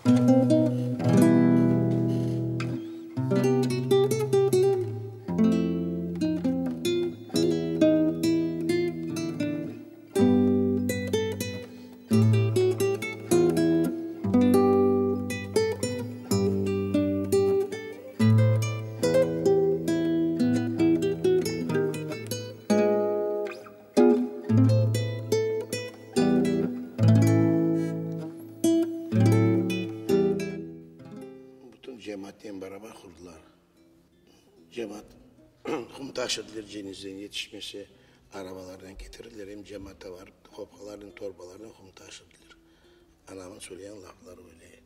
Bütün cemaatnen beraber qurdılar. Cemaat qum taşıdılar cenizden yetişmese, arabalarnen ketirdiler, em cemaata barıp qopqalarnen, torbalarnen qum taşıdılar. Anamnıñ söylegen lafları öyle.